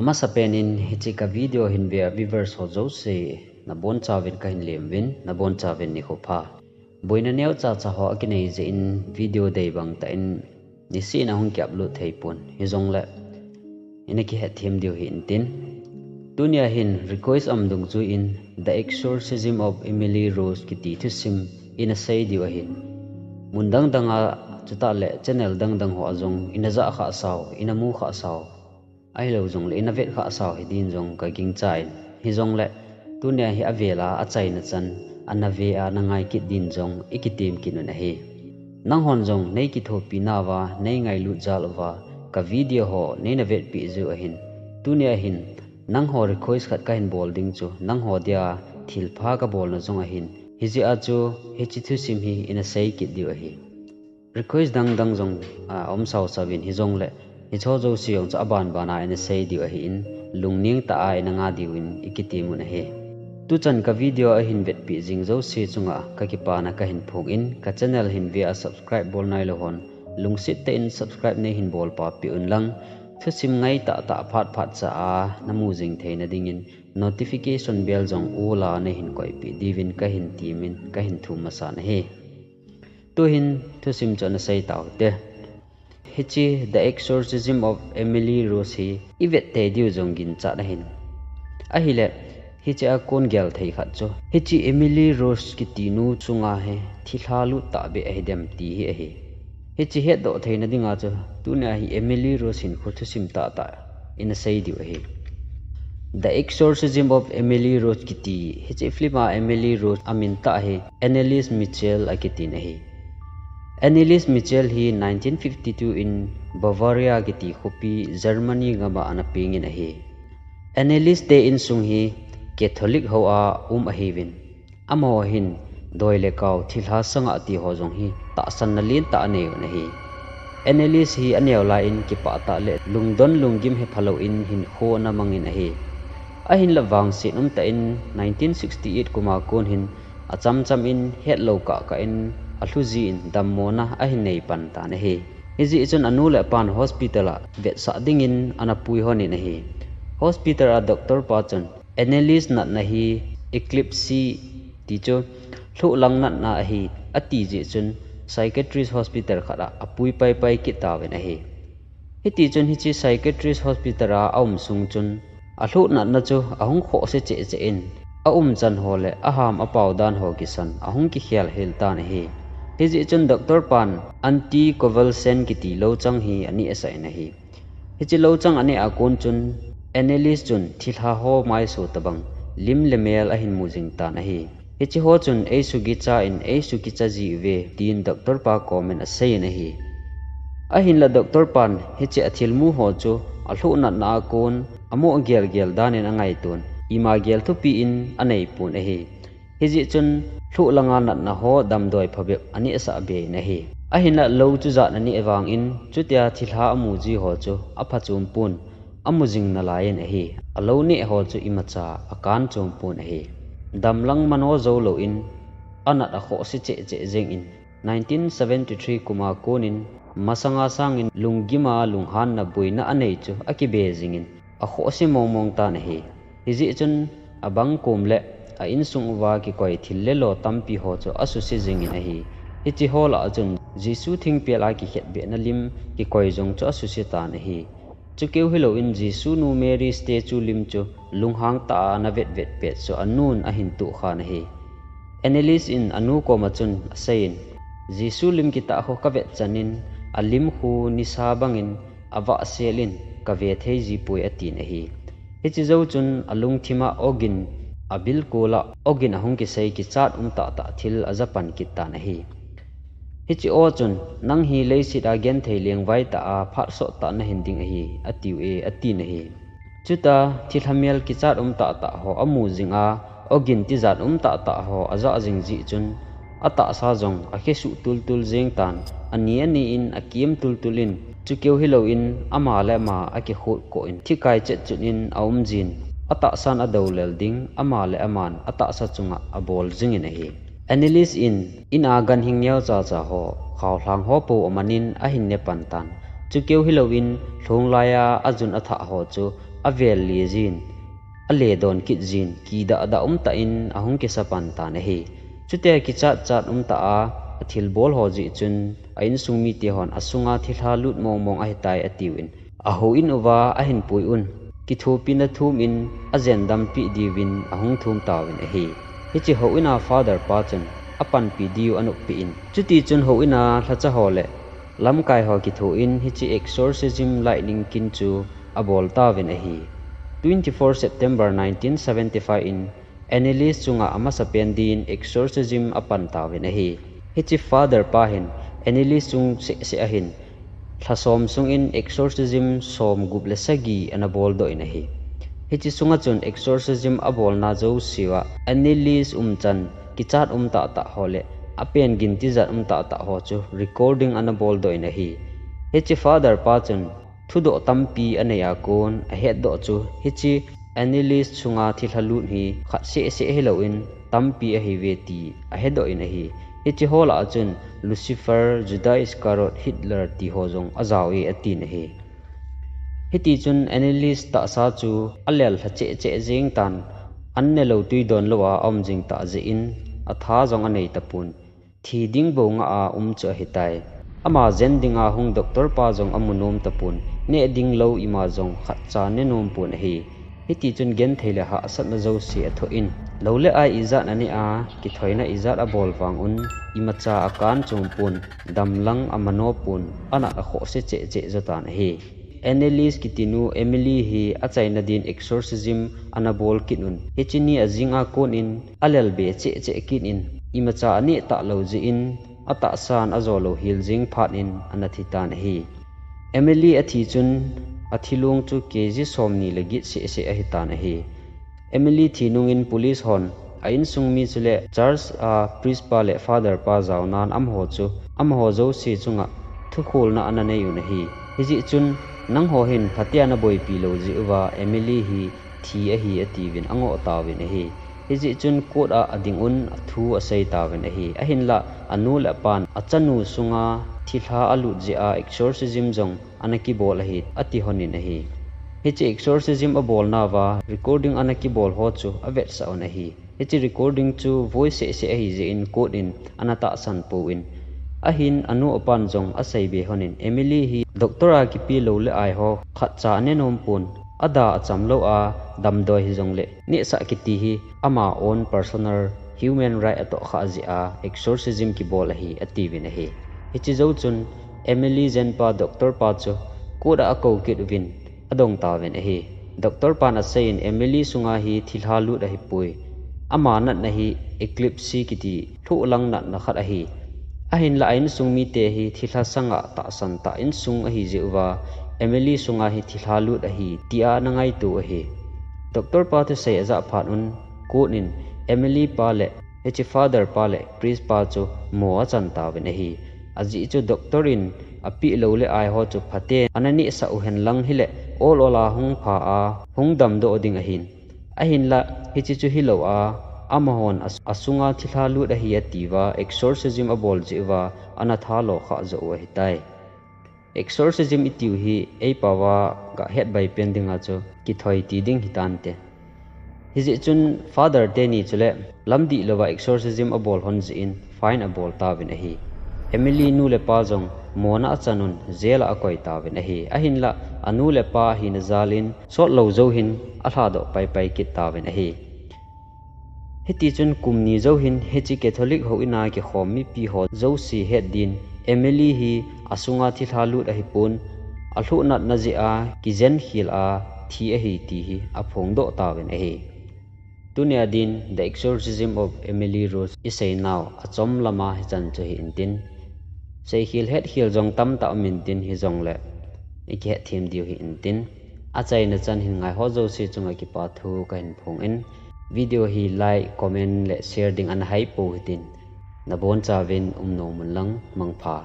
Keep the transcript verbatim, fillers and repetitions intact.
Masapen in hiche ka video hin ve a viewers ho jouse nabonchauvin kahin lemuvin, nabonchauvin nikho pha. Boina neocha cha ho akinei jeh in video dei bang tah in niseh in ahung ki upload thei pon. Hijongle ina kihetthem diu hinte. Tunia hin request aum dungjuiyin The Exorcism of Emily Rose kiti thusim ina sei diu ahin. Mun dang dang a chutah le channel dang dang ho a jong ina jah khah sau, ina mu khah sau, ahilou jongle ina vet khah sau hidin jong kagingchan, hijongle tunia hi avel a achaina chan ana ve a nangai kit din jong ikitem kit un ahi. Nanghon jong nei kithopi nauva, nei ngailut jal uva ka video ho neina vetpeh jiu ahin. Tunia hin nangho request khat kahin bol ding chu, nangho dia thilpha kabolna jong ahin. Hijeh a chu hiche thusim hi ina sei kit diu ahi. Request dang dang jong aum sau sauvin, hijongle hicheho jouse jong chu aban ban a ina sei diu ahin, lungning tah a ina nga diuvin ikitem un ahi. Tuchan ka video ahin vetpeh jing jouse chunga kakipana kahin phongin, ka channel hin ve a subscribe bol nailou hon lungset tah in subscribe neihin bolpeh un lang, thusim ngai tah tah phat phat cha a namu jing theina dingin notification bell jong all a neihin koipeh diuvin kahin temin kahin thum masan ahi. Tuhin thusim chu ana sei tau hite. Hiche The Exorcism of Emily Rose hi ivet tei diu jong ginchat ahin. Ahile hiche a kon gel thei khat chu, hiche Emily Rose kiti nu chunga hi thilha lut tahbeh ahidem ti hi ahi. Hiche hetdoh theina dinga chu tunia hi Emily Rose hinkho thusim tah tah ina sei diu ahi. The Exorcism of Emily Rose kiti hiche film a Emily Rose amin tah hi Anneliese Michel akitin ahi. Anneliese Michel hi nineteen fifty-two in Bavaria kiti khopi Germany gam a ana pengin ahi. Anneliese te insung hi Catholic ho a um ahiuvin, amaho hin doi le kau, thilha sanga ti ho jong hi tahsanna lentah anei un ahi. Anneliese hi aneo lai in kipah tah le lungdon lunggim hephalou in hinkho ana mangin ahi. Ahinla vangset umtah in nineteen sixty-eight kum a kon hin achamcham in hetlou kah kah in alhu jin dammona ahin nei pan tan ahi. Hijeh chun anu le apan hospital a vetsah dingin ana pui lhonin ahi. Hospital a doctor pa chun Anneliese natna hi epilepsy ti chu lhohlang natna ahi ati jeh chun psychiatrist hospital khat a apui paipai kit tauvin ahi. Hitichun hiche psychiatrist hospital a aum sung chun alhoh natna chu ahung khohse cheh cheh in, aumchan ho le aham apao dan ho kisan ahung kikhel hel tan ahi. Hijeh chun doctor pan anticonvulsant kiti louchang hi anehsah in ahi. Hiche louchang aneh a kon chun Anneliese chun thilha ho maiso tobang lim le mel ahin mu jing tan ahi. Hiche ho chun eisugicha in eisukicha jiuve tin doctor pa komin aseiyin ahi. Ahinla doctor pan hiche athilmu ho chu alhoh natna a kon amoh gelgel dan in angaiton, ima gel thupi in anei pon ahi. Hijeh chun lhohlanga natna ho damdoi phabep anehsah be in ahi. Ahinla lou chu jat aneh vangin chutia thilha amu ji ho chu aphachom pon, amu jing nalaiyin ahi. Alou neh ho chu imacha akan chom pon ahi. Damlang mano jou louvin anat akhohse cheh cheh jengin nineteen seventy-three kum a konin masanga sangin lunggim a lunghanna boina anei chu akibe jingin akhohse mong mong tan ahi. Hijeh chun abang kom le a insung uva kikoi thil le lo tampi ho chu asuse jingin ahi. Hiche ho lah a chun Jesu thingpel a kikhetbehna lim kikoi jong chu asuse tan ahi. Chukeu hilouvin Jesu nu Mary statue lim chu lunghang tah a ana vet vet pet chu anun ahin tohkhan ahi. Anneliese in anu koma chun aseiyin, Jesu lim kitah ho kavet chanin alim khu nisa bangin avahsel in kave thei jipoi atin ahi. Hiche jou chun alungthim a ogin abilkol a ogin ahung kisei kichat um tah tah thil ajapan kit tan ahi. Hiche o chun, nang hi leiset a genthei lengvai tah a phat sot tah nahin ding ahi, atiuve, atin ahi. Chuta thilha mel kichat um tah tah ho amu jing a, ogin tijat um tah tah ho ajah jing jeh chun, atahsa jong akhesuh tul tul jeng tan, ani ani in akem tul tul in, chukeu hilouvin ama le ama akikhot koh in, thikai chet chun in aum jin, atahsan adoulel ding, ama le aman atahsa chunga abol jingin ahi. Anneliese in, in a ganhing neocha cha ho, khaolhang ho pou amanin ahin ne pan tan. Chukeu hilouvin, lhong laiya ajun athah ho chu, avel le jin, ale don kit jin, kidah dah umtah in ahung kisa pan tan ahi. Chutia kichat chat umtah a, athilbol ho jeh chun, a insung mite hon asunga thilha lut mong mong ahitai atiuvin, ahouin uva ahin pui un, kithopina thum in ajen dampi diuvin ahung thum tauvin ahi. Hiche houin a Father pa chun apanpi diu anoppi in, chuti chun houin a lhacha ho le lamkai ho kithoin hiche exorcism lightning kin chu abol tauvin ahi. Twenty-four September nineteen seventy-five in Anneliese chunga amasapen din exorcism apan tauvin ahi. Hiche Father pa hin Anneliese chung seh seh ahin, lha som sungin exorcism som gup le sagi ana boldoh in ahi. Hiche sunga chun exorcism abolna jousea Anneliese umchan, kichat umtah tah ho le apen gin tijat umtah tah ho chu recording ana boldoh in ahi. Hiche Father pa chun thudoh tampi anei a kon ahetdoh chu hiche Anneliese chunga thilha lut hi khat seh seh hilouvin tampi ahiuve ti ahedoh in ahi. Hiche ho lah a chun Lucifer, Judas Iscariot, Hitler ti ho jong ajao e atin ahi. Hitichun Anneliese tahsa chu alel lha cheh cheh jeng tan, an nelou tui donlou a aum jing tah jeh in atha jong anei tapon. Thi ding bou ngah a um chu ahitai. Ama jen dinga hung doctor pa jong amu nom tapon, neh ding lou ima jong khatcha ne nom pon ahi. Hitichun genthei le hahsatna jouse athoh in, lou le ai ijat aneh a, kithoina ijat abol vang un, imacha akan chom pon, damlang amano pon, anat akhohse cheh cheh jotan ahi. Anneliese kitinu Emily hi achaina din exorcism ana bol kit un, hiche ni ajing a kon in alel be cheh cheh kit in, imacha aneh talou jeh in, atahsan ajo lou hel jeng phat in ana thi tan ahi. Emily athi chun athilong chu K G somni le get seh seh ahitan ahi. Emily thi nungin police hon a insung mi chule church a priest pa le father pa jaonan amaho chu amaho jouse chunga thukholna ana nei un ahi. Hijeh chun nangho hin phatea naboipi lou jeh uva Emily hi thi ahi atiuvin angoh tauvin ahi. Hijeh chun court a ading un athu asei tauvin ahi. Ahinlah anu le apan achanu sunga thilha alut jeh a exorcism jong ana kibol ahi ati lhonin ahi. Hiche exorcism abolnauva recording ana kibol ho chu avetsah un ahi. Hiche recording chu voice seh seh ahi jeh in court in ana tahsan pouvin, ahin anu apan jong aseibe lhonin Emily hi doctor a kipe lou le ai ho khatcha ane nom pon, ada acham lou a damdoi hijongle nehsah kiti hi ama own personal human right atohkhah jeh a exorcism kibol ahi atiuvin ahi. Hiche jou chun Emily jenpa doctor pa chu court a akou kit uvin adong tauvin ahi. Doctor pan aseiyin Emily sunga hi thilha lut ahipoi. Ama natna hi epilepsy kiti lhuhlang natna khat ahi. Ahinlah a insung mite hi thilha sanga tahsan tah insung ahi jeh uva Emily sunga hi thilha lut ahi tia ana ngaito ahi. Doctor pa thusei ajah phat un court in Emily pa le hiche father pa le priest pa chu mo achan tauvin ahi. Ajeh chu doctor in apeh lou le ai ho chu phaten ana nehsah uhen lang hile ol ol a hung pha a hung damdoh ding ahin. Ahinlah hiche chu hilou a, amahon as-, asunga thilha lut ahi atiuva exorcism abol jeh uva ana thalo khah joh u ahitai. Exorcism itiu hi eipao a gahet bai pen dinga chu kithoi ti ding hitante. Hijeh chun father teni chule lamdih louva exorcism abol lhon jeh in fine abol tauvin ahi. Emily nu le pa jong mona achan un jail a akoi tauvin ahi. Ahinlah anu le apa hina jal in sotlou jou hin alhadoh paipai kit tauvin ahi. Hitichun kum ni jou hin hiche Catholic houin a kikhom mipi ho jouse het din Emily hi asunga thilha lut ahipon, alhuh natna jeh a kijen khel a thi ahi ti hi aphongdoh tauvin ahi. Tunia din The Exorcism of Emily Rose iseinau achom lama hichan chu hi intin, seikhel hetkhel jong tamtah um intin hijongle ikihetthem diu hi intin, achaina chan hin ngaiho jouse chunga kipa thu kahin phongin, video hi like, comment le share ding ana haipou hitin, nabonchauvin umnom unlang mangpha.